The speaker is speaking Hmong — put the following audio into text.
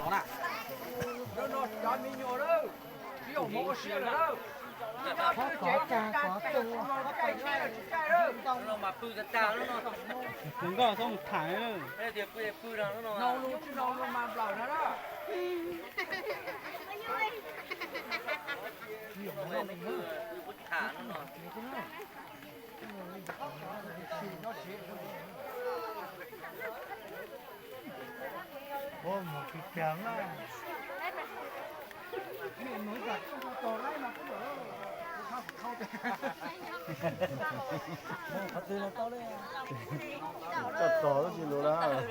Lub no cov me nyuam lawm, tsis yog hmov ua siab lawm. Lub no mas pw tag tag lub no. Tus nkauj txhob mus tham tias pw pw no lub no. Nau lus tsis nau lus mas nplawm no na. Tham lub no. Txog txog tab sis lus lawm.